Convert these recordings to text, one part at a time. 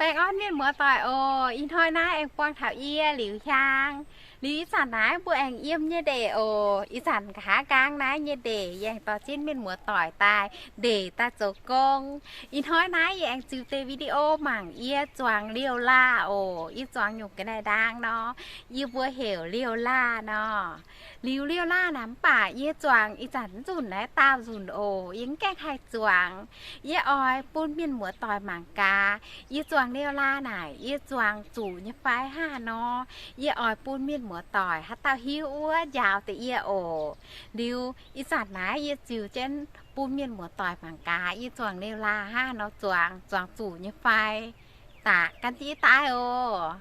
Aengx orn mienh muoz-doic oc. Ih hnoi naaiv aengx buangh taux yie Liuz Hiaang. Liuz ih zanc naaiv mbuo aengx yiem nyei ndeic oc. Ih zanc nqa'haav nqaang naaiv nyei ndeic yie aengx dorh jienv mienh muoz-doic daaih ndeic daaih zoux gong. Ih hnoi naaiv yie aengx ziux deix video mangc yie zuangx liouh laah oc. Yie zuangx nyungc ga'naaiv-ndaang nor, yie mbuo heuc liouh laah nor. Liuz liouh laah naaic mv baac yie zuangx ih zanc mv nzunc naaiv daauh nzunc oc. Yie mv gaengh haih zuangx. Yie oix bun mienh muoz-doic mangc gaax. Yie zuangx liouh laah naaic yie zuangx zuqc nyei fai hnangv haaix nor. Yie oix bun mienh muoz-doic haaix dauh hiuv wuov njaaux deix yie oc. Liuz ih zanc naaiv yie ziux jienv bun mienh muoz-doic mangc gaax yie zuangx liouh laah hnangv haaix nor zuangx, zuangx zuqc nyei fai. Daaih gan jienv daaih oc.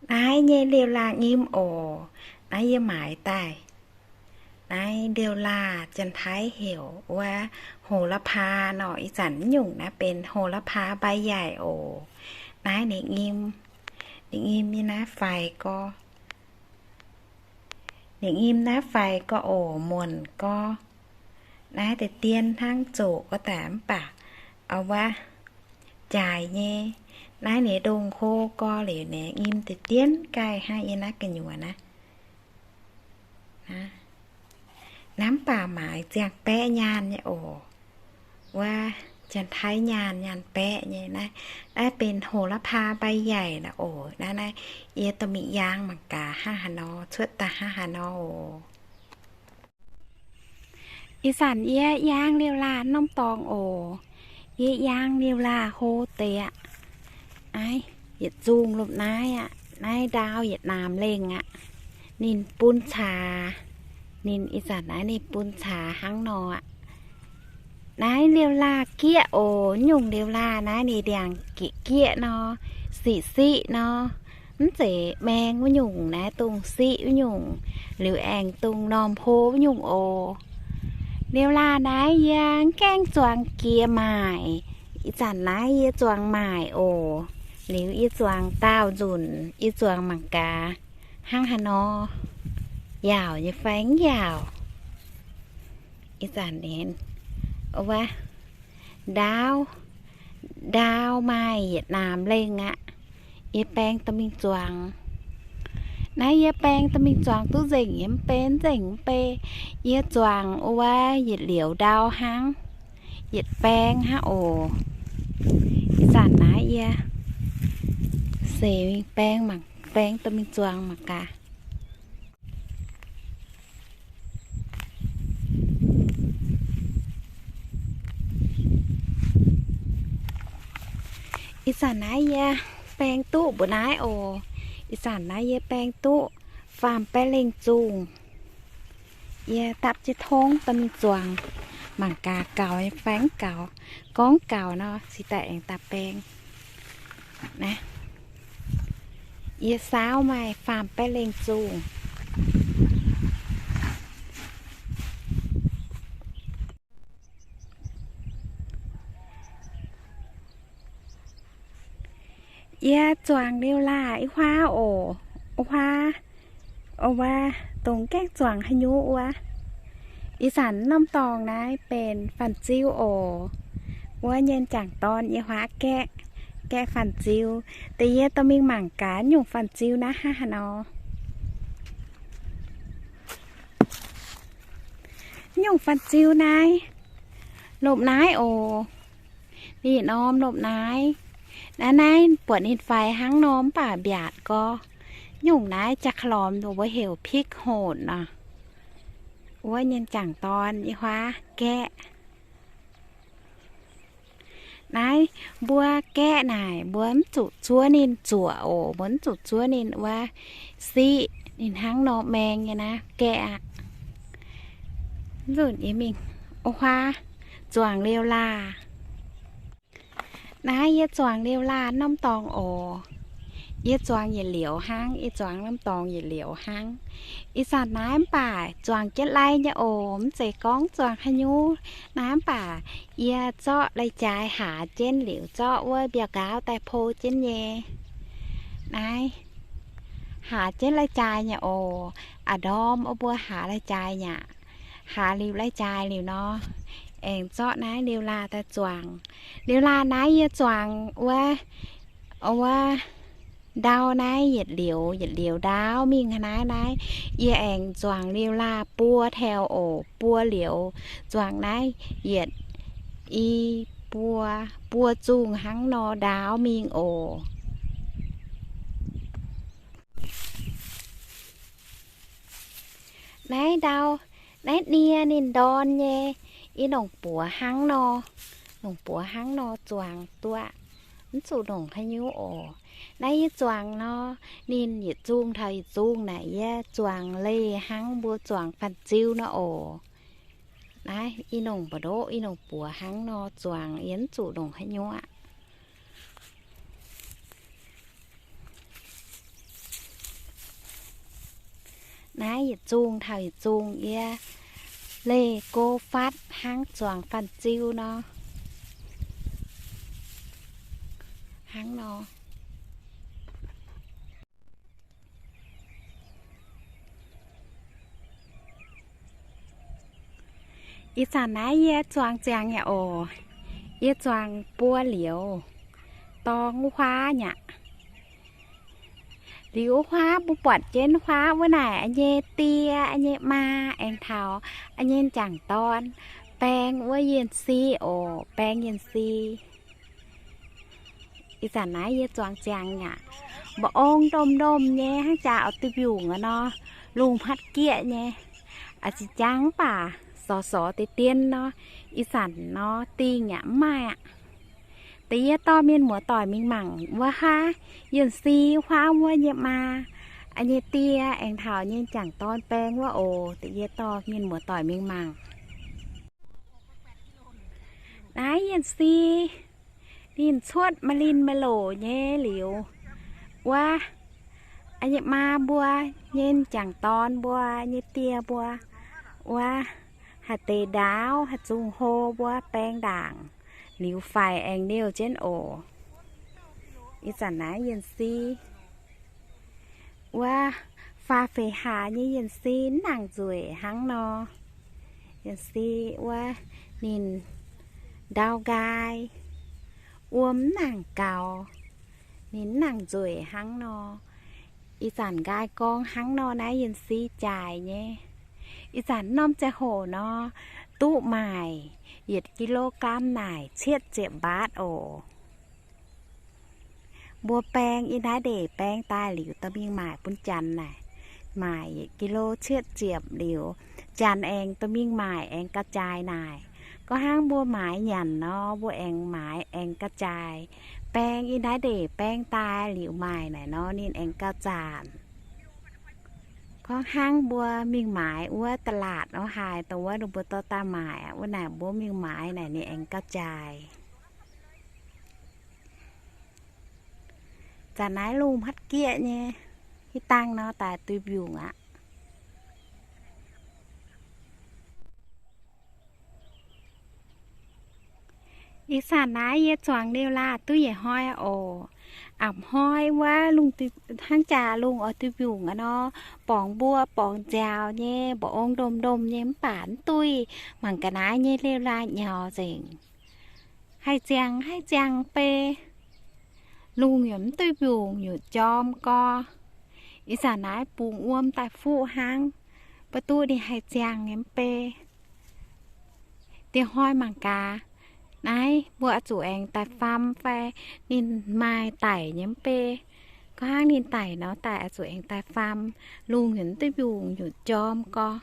Naaiv nyei liouh laah nyim oc. Naaiv yie maaiz daaih. Naaiv liouh laah janx-taiv heuc wuov โหระพา nor. Ih zanc mv nyungc naaiv benx โหระพา ใบใหญ่ oc. Naaiv ninh nyim, ninh nyim nyei naaiv faix gorx. Ninh nyim naaiv faix gorx oc, muonc gorx. Naaiv deix dien hnangv zoqc gorx daaih mv baac wuov jaaix nyei. Naaiv ninh ndongh hlo gorx liuz ninh nyim deix dien gaaih hnangv yie naaiv gu'nyuoz naaiv. Naaiv mv baac maaiz ziangh baeqv nyaanh nyei oc. Wuov janx-taiv nyaanh, nyaanh baeqv nyei naaiv. Naaiv benx โหระพา ใบใหญ่ naaiv oc. Naaiv, naaiv yie dorh mingh yaang mangc gaax hnangv haaix nor, cuotv daaih hnangv haaix nor oc. Ih zanc yie yaang liouh laah norm dorngx oc. Yie yaang liouh laah hlo deix aqv. Naaiv yietc zungh lomh naaiv aqv. Naaiv ndaau yietc naamh lengh aqv. Ninh bun caax. Ninh ih zanc naaiv ninh bun caax hnangv nor aqv. Naaiv liouh laah gieqv oc. Nyungc liouh laah naaiv ninh ndiangx gieqv gieqv nor, siqv siqv nor. Mv zeiz maeng wuov nyungc, naaiv dongh siqv wuov nyungc, liuz aengx dongh normh hlo wuov nyungc oc. Liouh laah naaiv yie mv gaengh zuangx jiex maaic. Ih zanc naaiv yie zuangx maaic oc. Liuz yie zuangx daauh nzunc, yie zuangx mangc gaax hnangv haaix nor, yaauc nyei fai mv yaauc. Ih zanc ninh wuov ndaauv, ndaauv maaih yietc naamh lengh aqv. Yie baeng dorh mingh zuangx. Naaiv yie baeng dorh mingh zuangx duqv nzengc nyei mv bei, nzengc mv bei. Yie zuangx wuov yietc liuz ndau hnangv, yietc baeng hnangv oc. Ih zanc naaiv yie seix mingh baeng mangc, baeng dorh mingh zuangx mangc gaax. Ih zanc naaiv yie baeng duqv mbuo naaiv oc. Ih zanc naaiv yie baeng duqv faam-baeqv lengh zungh. Yie dapv jienv tongv dorh mingh zuangx, mangc gaax gaux nyei fai mv gaux. Gorngv gaux nor, cingx daaih aengx daaih baeng. Naaiv yie saauv maaih faam-baeqv lengh zungh. Yie zuangx liouh laah i huaav oc. Huaav, o, wuov dongh gaengh zuangx haaix nyungc wuov. Ih zanc norm dorngx naaiv benx fanh ziu oc. Wuov nyei jangc dorn yie huaav gaeqv, gaeqv fanh ziu. Deix yie dorh mingh mangc gaax nyungc fanh ziu naaiv hnangv haaix nor. Nyungc fanh ziu naaiv, lomh naaiv oc. Ninh norm lomh naaiv. Naaiv, naaiv buatc ninh faix hnangv nor mv baac mbiaatc gorx. Nyungc naaiv jaa-lormx mbuo heuc พริกโหด nor. Wuov nyei jangc dorn i huaav gaeqv. Naaiv mbuo gaeqv naaic mbuo mv zuqc zuov ninh zuoqc oc. Mbuo mv zuqc zuov ninh wuov siqv ninh hnangv nor maeng nyei naaiv gaeqv aqv. Nzunc yie mingh o huaav zuangx liouh laah. Naaiv yie zuangx liouh laah norm dorngx oc. Yie zuangx yietc liouc hnangv, yie zuangx norm dorngx yietc liouc hnangv. Ih zanc naaiv mv baac zuangx jienv lai nyei oc. Mv zeiz gorngv zuangx haaix nyungc. Naaiv mv baac yie zorqv lai-jaaix hlaax jienv liuz zorqv wuov mbiauh nqaauv daaih po jienv nyei. Naaiv hlaax jienv lai-jaaix nyei oc. A'ndorm o mbuo hlaax lai-jaaix nyei aqv. Hlaax liuz lai-jaaix liuz nor, aengx zorqv naaiv liuz laah daaih zuangx. Liuz laah naaiv yie zuangx wuov, wuov ndau naaiv yietc liuz, yietc liuz ndaauv mingh naaiv, naaiv yie aengx zuangx liuz laah buo taux oc, buo liuz zuangx naaiv yietc, i, buo, buo zungh hnangv nor ndaauv mingh oc. Naaiv ndau, naaiv nie ninh ndorn nyei, i longc buoz hnangv nor, longc buoz hnangv nor zuangx duqv, mv zuqc longc haaix nyungc oc. Naaiv yie zuangx nor, ninh yietc zungh taux yietc zungh naaic yie zuangx leih hnangv mbuo zuangx fanh ziu nor oc. Naaiv i longc mbu'ndoqv, i longc buoz hnangv nor zuangx, yie mv zuqc longc haaix nyungc aqv. Naaiv yietc zungh taux yietc zungh yie leih go fatv hnangv zuangx fanh ziu nor, hnangv nor. Ih zanc naaiv yie zuangx ziangx yaac oc. Yie zuangx buo liuz, dorng wuov huaav nyaqc. Liuz wuov huaav mbuo buatc jienv huaav wuov naaic, yie nyei die, yie nyei maa aengx taux yie nyei m'jangc dorn baeng wuov yienh si oc, baeng yienh si. Ih zanc naaiv yie zuangx ziangx yaac mba'ong ndomh ndomh nyei hnangv jaax oix duih mbiungc aqv nor, lungh hmatv gieqv nyei. A'zinh jangx mv baac sorx sorx deix dien nor, ih zanc nor dingh yaac mv maaih aqv. Da'yietv dorh mienh muoz-doic mingh mangc wuov haav, yienh si huaav wuov nyei maa, yie nyei die aengx taux yie nyei m'jangc dorn baeng wuov oc. Da'yietv dorh mienh muoz-doic mingh mangc. Naaiv yienh si ninh cuotv maaih linh maaih loc nyei liuz, wuov yie nyei maa mbuo, yie nyei m'jangc dorn mbuo, yie nyei die mbuo, wuov haaix deix ndaauv haaix zungh hlo mbuo baeng ndaangc liuz faix aengx liouh jienv oc. Ih zanc naaiv yienh si wuov faah feix hlaax nyei yienh si mv nangc nzueic hnangv nor. Yienh si wuov ninh ndau nqaai, wuom mv nangc gaux, ninh mv nangc nzueic hnangv nor. Ih zanc nqaai gorngv hnangv nor naaiv yienh si jaaix nyei. Ih zanc norm ziangh hoc nor duqv maaic yietc kilo gram naaic cietv ziepc mbaatv oc. Mbuo baeng yiem naaiv ndeic baeng daaih liuz dorh mingh maaic bun janx naaic, maaic yietc kilo cietv ziepc liuz, janx aengx dorh mingh maaic aengx gauh jaaix naaic. Gorngv hnangv mbuo maaiz nyanc nor, mbuo aengx maaiz aengx gauh jaaix. Baeng yiem naaiv ndeic baeng daaih liuz maaic naaic nor ninh aengx gauh zaanc. Gorngv hnangv mbuo mingh maaiz wuov ตลาด nor haaix dongh wuov ninh mbuo dorh daaih maaic wuov naaic, mbuo mingh maaiz naaic ninh aengx gauh jaaix. Zanc naaiv lungh hmatv gieqv nyei, hitv dangh nor daaih duih mbiungc aqv. Ih zanc naaiv yie zuangx liuz laah duqv yietc hnoi oc. A'hnoi wuov lungh, hnangv jaax lungh oix duih mbiungc aqv nor, borngz mbuo borngz nziaaux nyei, mba'ong ndomh ndomh nyei mv baac mv duih, mangc ga'naaiv nyei liuz laah nyaux nzengc. Haih ziangh haih ziangh bei, lungh yaac mv duih mbiungc, yaac jorm gorx. Ih zanc naaiv bungx wuom daaih fuqv hnangv, mv duqv ninh haih ziangh nyei mv bei. Diex hnoi mangc gaax, naaiv mbuo oix zuqc aengx daaih faam fai ninh maaih daic nyei mv bei. Gorngv hnangv ninh daic nor daaih oix zuqc aengx daaih faam, lungh yaac mv duih mbiungc, yaac jorm gorx.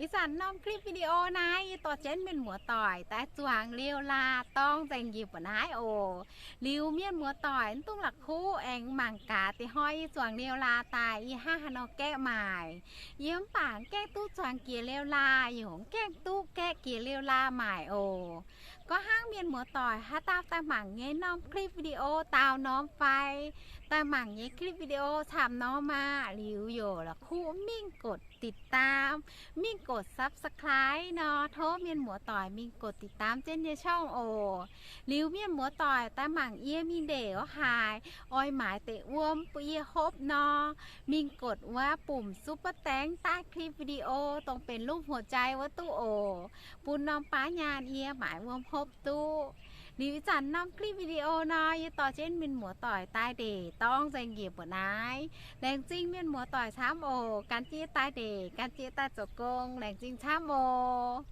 Ih zanc norm คลิปวิดีโอ naaiv yie dorh jienv mienh muoz-doic daaih zuangx liouh laa dorng nzengc njiec mbu'naaiv oc. Liuz mienh muoz-doic mv dungx la'kuqv aengx mangc gaax deix hnoi yie zuangx liouh laa daaih yie hnangv haaix nor gaeqv maaic. Yie mv baac mv gaengh duqv zuangx jiex liouh laa, yie mv gaengh duqv gaeqv jiex liouh laa maaic oc. Gorngv hnangv mienh muoz-doic haaix dauh daaih mangc nyei norm คลิปวิดีโอ daauh norm fai daaih mangc nyei คลิปวิดีโอ camv norm maah, liuz youc la'kuqv mingh กดติดตาม, mingh กด subscribe nor, tov mienh muoz-doic mingh กดติดตาม jienv nyei ช่อง oc. Liuz mienh muoz-doic daaih mangc yie mingh ndeic wuov haaix, oix maaiz deix wuom bun yie hopv nor, mingh กด wuov ปุ่ม ซุปเปอร์แตงค์ ใต้คลิปวิดีโอ dongh benx รูปหัวใจ wuov duqv oc, bun norm baav nyaanh yie maaiz wuom hopv duqv. Liuz ih zanc norm คลิปวิดีโอ nor yie dorh jienv mienh muoz-doic daaih ndeic dorng nzengc njiec mbu'naaiv. Laengz zingh mienh muoz-doic camv oc. Gan jienv yie daaih ndeic, gan jienv yie daaih zoux gong. Laengz zingh camv oc.